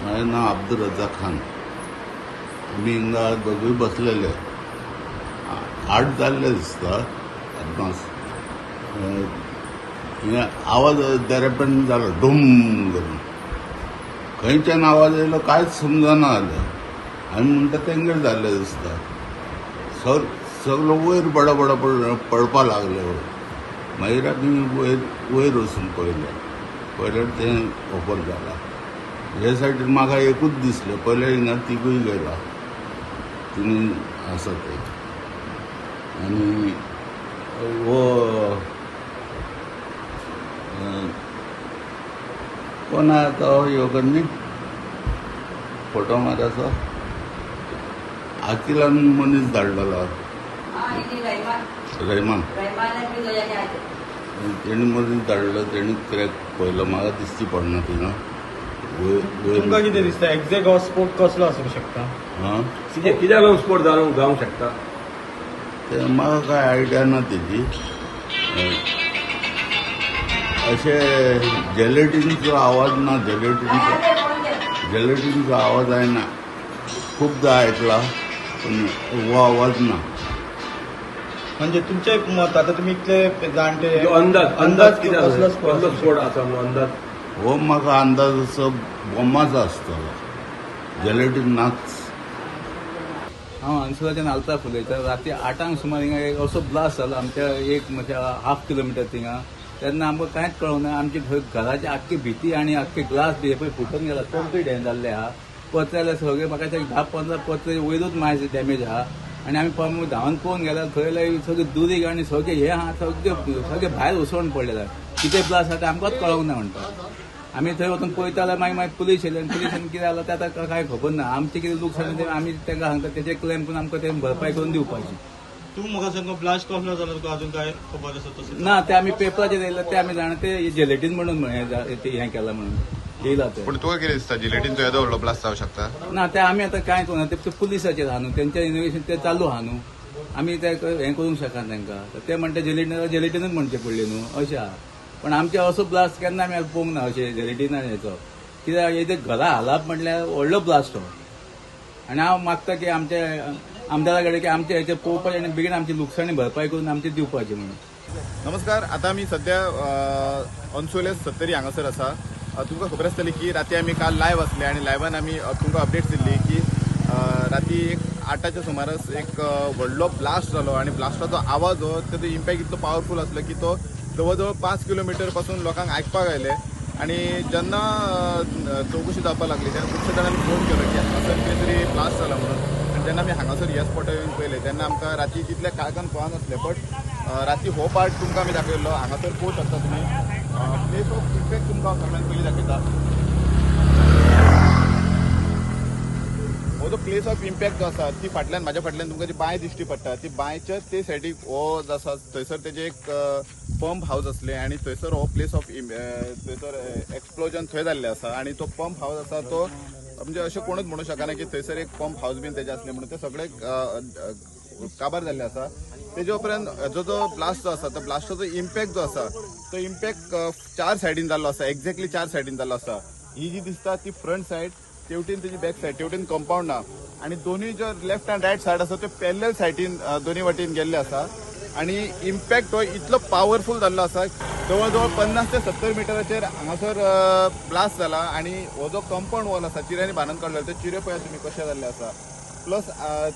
माझें नांव अब्दुल रजा खान. आमी हिंगा दोगूय बसलेले. 8 जाल्ले दिसता अदमास. हिंगा आवाज देरेपेन जालो डूम करून. खंयच्यान आवाज येयलो कांयच समजना जालें. आमी म्हणटा तेंगेर जाल्लें दिसता. सगलो वयर बडा बडा पडपा लागले. मागीर आमी वयर वयर वचून पळयलें. पळयल्यार तें ओपर जाला. हे सायडीन म्हाका एकूच दिसलें. पयलें हिंगा तिगूय गेला तिनूय आसा ते. आनी हो कोण आहा तो योगन्नी फोटो माराचो आकिलान मनीस धाडलेलो रहमान. तेणी मनीस धाडलो. तेणी क्रॅक पळयलो. म्हाका दिसती पडना थिंगा. तुमकां कितें दिसता एक्झॅक्ट हो स्पोट कसलो आसूंक शकता? हां, कित्याक लागून स्पोट जावंक शकता ते म्हाका कांय आयडिया ना तेजी. अशें जेलेटीनचो आवाज ना. जेलेटीनचो आवाज आयना. खुबदां आयकला पूण हो आवाज ना. म्हणजे तुमचें मत आतां तुमी इतले जाणटे, अंदाज अंदाज कसलो कसलो स्पोट आसा म्हणून अंदाज? हो म्हाका अंदाज असो बॉम्बाचो आसतलो. जेलेटीन नाच. हांव अन्सुलाच्यान अल्ताफ उलयतां. राती 8 सुमार हिंगा एक असो ब्लास्ट जालो आमच्या एक म्हणजे हाफ किलोमिटर थिंगा. तेन्ना आमकां कांयच कळोंक ना. आमची घराची आख्खी भिती आनी आख्खे ग्लास बी हे पळय फुटून गेला. कंप्लीट हें जाल्लें आहा. पत्रे जाल्यार सगळे म्हाका 10-15 पत्रे वयरूच मातशें डॅमेज आहा. आनी आमी धांवन पळोवन गेल्यार थंय सगळे दुरीग आनी सगळे हे आहा सगळे सगळे भायर उसळून पडलेले आहा. कितें ब्लास्ट आहा तें आमकांच कळोंक ना म्हणटा. आमी थंय वचून पळयता जाल्यार मागीर मागीर पुलीस येयले आनी पुलिसान कितें जालां तें आतां कांय खबर ना. आमचें कितें लुकसाण तें आमी तांकां सांगता तेजे क्लेम करून आमकां तें भरपाय करून दिवपाची. तूं म्हाका सांग ब्लास्ट कसलो जालो तुका अजून काय खबर आसा तशें? ना, ते आमी पेपराचेर येयले ते आमी जाणा ते जेलेटीन म्हणून हें केलां म्हणून येयला ते. पूण तुका कितें दिसता जिलेटीनचो येदो व्हडलो ब्लास्ट जावंक शकता? ना, ते आमी आतां कांय करूं ना. ते पुलिसाचेर आहा न्हू, तेंचे इन्वेस्टिगेशन ते चालू आहा न्हू. आमी ते हें करूंक शकना तांकां. ते म्हणटा जेलेटीन जेलेटीनूच म्हणचें पडलें न्हू अशें आहा. पण आमचे असो ब्लास्ट केन्ना आमी पळोवंक ना अशें जेलेटिना हेचो. कित्याक येदे घरा हालप म्हटल्यार व्हडलो ब्लास्ट हो. आनी हांव मागता की आमच्या आमदारा कडेन की आमचे हेचे पळोवपाचें आनी बेगीन आमची लुकसाणी भरपाय करून आमची दिवपाची म्हणून. नमस्कार. आतां आमी सद्या अन्सोले सत्तरी हांगासर आसा. तुमकां खबर आसतली की राती आमी काल लायव आसले आनी लायवान आमी तुमकां अपडेट्स दिल्ली की राती 8 सुमारास एक व्हडलो ब्लास्ट जालो आनी ब्लास्टाचो आवाज हो तेजो इम्पॅक्ट इतलो पावरफूल आसलो की तो जवळ जवळ 5 किलोमिटर पासून लोकांक आयकपाक आयले. आनी जेन्ना चवकशी जावपाक लागली तेन्ना खुबशे जाणांनी फोन केलो की हांगासर कितें तरी ब्लास्ट जाला म्हणून. आनी जेन्ना आमी हांगासर ह्या स्पॉटार येवन पळयलें तेन्ना आमकां राती तितल्या काळखान कळनासलें. बट राती हो पार्ट तुमकां आमी दाखयल्लो. हांगासर पळोवंक शकता तुमी प्लेस ऑफ इफेक्ट तुमकां हांव सगळ्यांत पयलीं दाखयता. हो जो प्लेस ऑफ इम्पॅक्ट जो आसा ती फाटल्यान म्हाज्या फाटल्यान तुमकां जी बांय दिश्टी पडटा ती बांयच्या ते सायडीक हो जो आसा थंयसर तेजें एक पंप हावज आसलें आनी थंयसर हो प्लेस ऑफ थंयसर एक्सप्लोजन थंय जाल्लें आसा. आनी तो पंप हावज आसा तो म्हणजे अशें कोणूच म्हणूंक शकना की थंयसर एक पंप हावज बीन तेजें आसलें म्हणून. ते सगळे काबार जाल्लें आसा. तेजे उपरांत जो जो ब्लास्ट जो आसा तो ब्लास्टाचो इम्पॅक्ट जो आसा तो इम्पॅक्ट 4 सायडीन जाल्लो आसा. एक्झॅक्टली 4 सायडीन जाल्लो आसा. ही जी दिसता ती फ्रंट सायड, तेवटेन तेजी बॅक सायड, तेवटेन कंपाउंड ना आनी दोनूय जो लेफ्ट आनी रायट सायड आसा त्यो पॅरलल सायडीन दोनूय वाटेन गेल्ले आसा. आनी इम्पॅक्ट हो इतलो पावरफूल जाल्लो आसा जवळ जवळ 50 ते 70 मिटराचेर हांगासर ब्लास्ट जाला. आनी हो जो कंपाउंड वॉल आसा चिऱ्यांनी बांदून काडलेलो ते चिरे पळयात तुमी कशे जाल्ले आसा. प्लस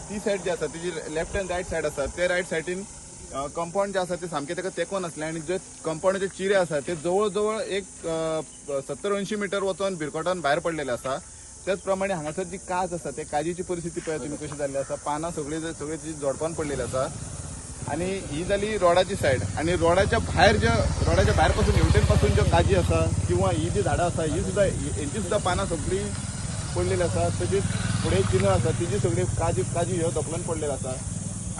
ती सायड जी आसा तिजी लेफ्ट आनी रायट सायड आसा ते रायट सायडीन कंपाउंड जे आसा ते सामकें ताका तेंकोन आसलें आनी जे कंपाउंडाचे चिरे आसा ते जवळ जवळ एक 70-80 मिटर वचोन भिरकोटान भायर पडलेले आसा. त्याच प्रमाणे हांगासर जी काज आसा ते काजीची परिस्थिती पळयात तुमी कशी जाल्ली आसा. पानां सगळी सगळी ती झोडपान पडलेली आसा. आनी ही जाली रोडाची सायड. आनी रोडाच्या भायर ज्यो रोडाच्या भायर पासून हेवटेन पासून ज्यो काजी आसा किंवा ही जी झाडां आसा ही सुद्दां हेंची सुद्दां पानां सगळीं पडलेली आसा. तशीच फुडें चिनळ आसा तिजी सगळी काजी काजी ह्यो धोकलून पडलेलो आसा.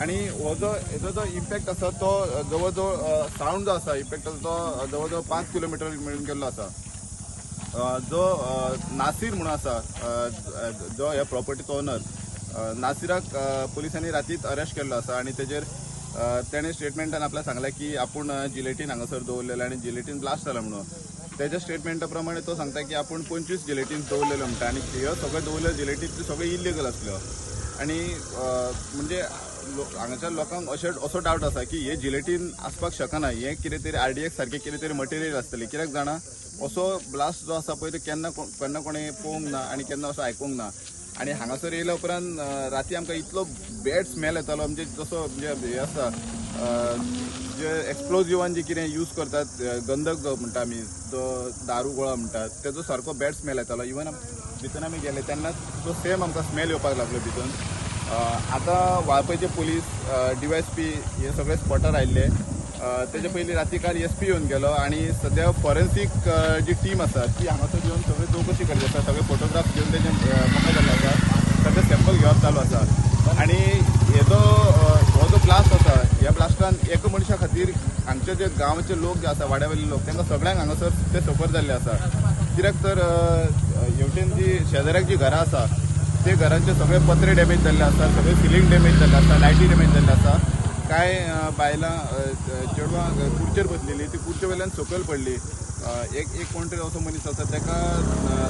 आनी हो जो हेजो जो इम्पॅक्ट आसा तो जवळ जवळ सावंड जो आसा इम्पॅक्ट तो जवळ जवळ 5 किलोमिटर मेळून गेल्लो आसा. जो नासीर म्हणून आसा जो ह्या प्रॉपर्टीचो ओनर नासिराक पुलिसांनी रातीत अरेस्ट केल्लो आसा. आनी तेजेर तेणें स्टेटमेंटान आपल्याक सांगलें की आपूण जिलेटीन हांगासर दवरलेलें आनी जिलेटीन ब्लास्ट जाला म्हणून. तेज्या स्टेटमेंटा प्रमाणे तो सांगता की आपूण 25 जिलेटीन दवरलेल्यो म्हणटा आनी ह्यो सगळ्यो दवरल्यो जिलेटीन त्यो सगळ्यो इल्लिगल आसल्यो. आनी म्हणजे हांगाच्या लोकांक अशें असो डावट आसा की हे जिलेटीन आसपाक शकना, हें कितें तरी RDX सारकें कितें तरी मटेरियल आसतलें. कित्याक जाणा असो ब्लास्ट जो आसा पळय तो केन्ना केन्ना कोणें पळोवंक ना आनी केन्ना असो आयकूंक ना. आनी हांगासर येयल्या उपरांत राती आमकां इतलो बॅड स्मेल येतालो, म्हणजे जसो म्हणजे हे आसा जे एक्सप्लोजिवान जे कितें यूज करतात, गंधक जो म्हणटा आमी, जो दारू गोळा म्हणटात, तेजो सारको बॅड स्मेल येतालो. इवन भितर आमी गेले तेन्ना तो सेम आमकां स्मेल येवपाक लागलो भितर. आतां वाळपयचे पुलीस DYSP हे सगळे स्पॉटार आयिल्ले. तेजे पयलीं राती काल SP येवन गेलो आनी सद्या फॉरेन्सीक जी टीम आसा ती हांगासर येवन सगळे चवकशी करची आसा, सगळे फोटोग्राफ घेवन तेजे मोकळे जाल्ले आसा, सगळे सॅम्पल घेवप चालू आसा. आनी हे जो हो जो ब्लास्ट आसा ह्या ब्लास्टान एका मनशा खातीर हांगचे जे गांवचे लोक जे आसा, वाड्या वयले लोक, तांकां सगळ्यांक हांगासर ते सफर जाल्ले आसा. कित्याक तर हेवटेन जी शेजाऱ्याक जी घरां आसा ते घरांचे सगळे पत्रे डॅमेज जाल्ले आसा, सगळे सिलींग डॅमेज जाल्ले आसा, लायटी डॅमेज जाल्ले आसा. कांय बायलां चेडवां कुर्चेर बसलेली, ती कुर्चे वयल्यान सकयल पडली. एक एक कोण तरी असो मनीस आसा ताका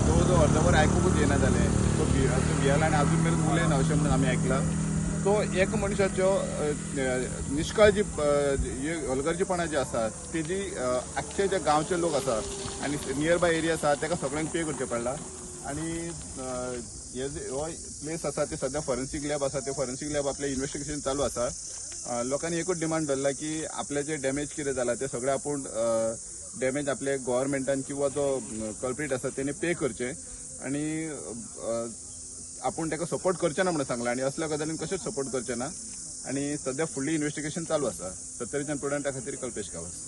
जवळ जवळ अर्दवर आयकुकूच येना जालें, तो भियेला आनी आजून मेरेन उलयना अशें म्हणून आमी आयकलां. तो एक मनशाच्यो निश्काळजी हलगर्जीपणा जी आसा तेजी आख्खे जे गांवचे लोक आसा आनी नियर बाय एरिया आसा ताका सगळ्यांक पे करचें पडला. आनी हे जे हो प्लेस आसा ते सद्या फॉरेन्सीक लॅब आसा, ते फॉरेन्सीक लॅब आपलें इन्वेस्टिगेशन चालू आसा. लोकांनी एकूच डिमांड धरला की आपले जे डॅमेज कितें जाला ते सगळे आपूण डॅमेज आपले गोवोरमेंटान किंवा जो कल्प्रीट आसा तेणे पे करचें आनी आपूण ताका सपोर्ट करचें ना म्हणून सांगलां आनी असल्या गजालीन कशेंच सपोर्ट करचें ना. आनी सद्या फुडली इन्वेस्टिगेशन चालू आसा. सत्तरीच्यान प्रुडंटा खातीर कल्पेश गांवस.